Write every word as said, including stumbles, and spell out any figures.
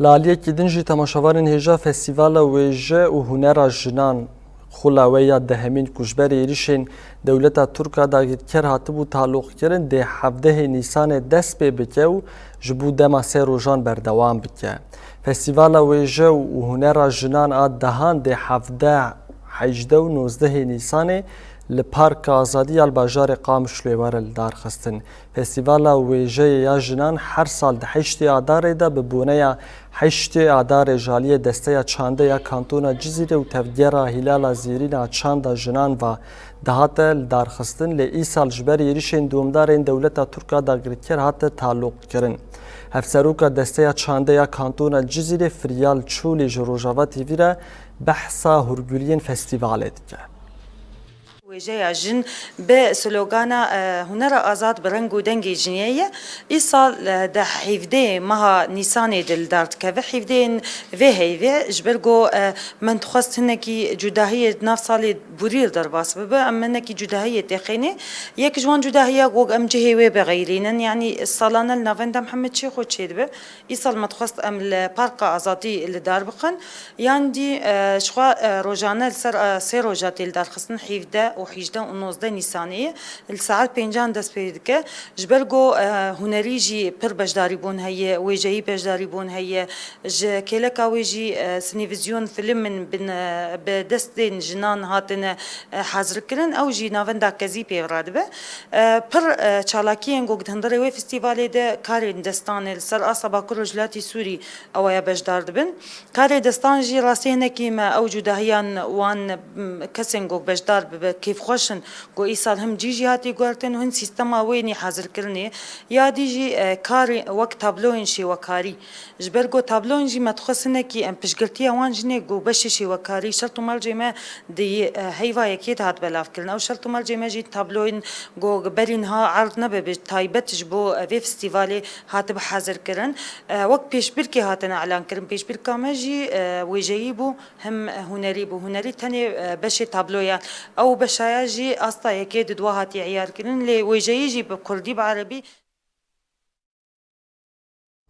Li aliyekî din jî temaşevanên hêja Festîvala Wêje û Hunera Jinan, xula wê ya dehemîn ku ji ber êrîşên dewleta Tirk a dagirker hatibû taloqkirin, dê hevdehê Nîsanê dest pê bike û ji bo dema sê rojan berdewam bike. Festîvala Wêje û Hunera Jinan a dehan dê hevdeh, hejdeh û nozdehê Nîsanê li Parka Azadî ya li bajarê Qamişloyê were lidarxistin. Festîvala Wêjeyê ya Jinan her sal di heştê Adarê de bi boneya heştê Adarê ji aliyê Desteya Çandê ya Kantona Cizîrê û Tevgera Hîlala Zêrîn a Çanda Jinan ve dihate lidarxistin, lê îsal ji ber êrişên dûmdarên dewleta Tirk a dagirker hate taloqkirin. Hevseroka Desteya Çandê ya Kantona Cizîrê Firyal Çolî ji Rojava T V re behsa hûrguliyên festîvalê dike. Wêjeya jin bi slogana, e, Hunera azad bi reng û dengê jinê ye. Îsal, e, di hevdehê meha Nîsanê de li dar dikeve. Hevdehên vê heyvê ji ber ku, e, me dixwest hinekî cudahiyê di nav salê borî li derbas bibe, em hinekî cudahiyê têxênê. Yek ji wan cudahiya ku em cihê wê bixeyrînin, yanî salane li navenda Mihemed Şêxo çêdibe. Îsal me dixwest em li Parka Azadî li dar bixin. Yan dî, e, jixwe, e, rojane li ser, e, sê roja tê lidarxistin, hevdeh û hejdeh û nozdeh Nîsanê ye. Li saet pêncan dest pê dike. Ji ber ku, e, hunerî jî pir beşdarîbûn heye, wêjeyî beşdarîbûn heye, ji kêleka wê jî, e, sinevîzyon, fîlm in bin, e, bi destên jinan hatine, e, hazirkirin, ew jî navenda kezî pê radibe. E, pir, e, çalakiyên ku di hundirê wê festîvalê de karên destan e li ser asta Bakur Rojhilatî Sûrî ew ya beşdar dibin. Karê destan jî rastî hinekî me ew cudahiyan wan, m, kesên ku beşdar bibe kêfxweş in ku îsal him cî jî hatî guhertin û hin sîstema wê nî hazirkirinê. Ya dî jî, e, karê wek tabloyên şêwekarî. Ji ber ku tabloyên jî me dixwest hinekî em piştgirtiya wan jinê ku beşê şêwekarî şert û mercê me di, e, heyva yekê de hat belavkirin. Ew şert û mercê me jî tabloyên ku berî niha erd nebe bi taybet ji bo, e, vê festîvalê hatibe hazirkirin. E, wek pêşbirkê hatine elankirin. Pêşbirka me jî, e, wêjeyî bû, him hunerî bû. Hunerî tenê, e, beşê tabloya. Ew beşaya jî asta yekê di dua hatiye îyarkirin, lê wêjeyî jî bi kurdî, bi erebî,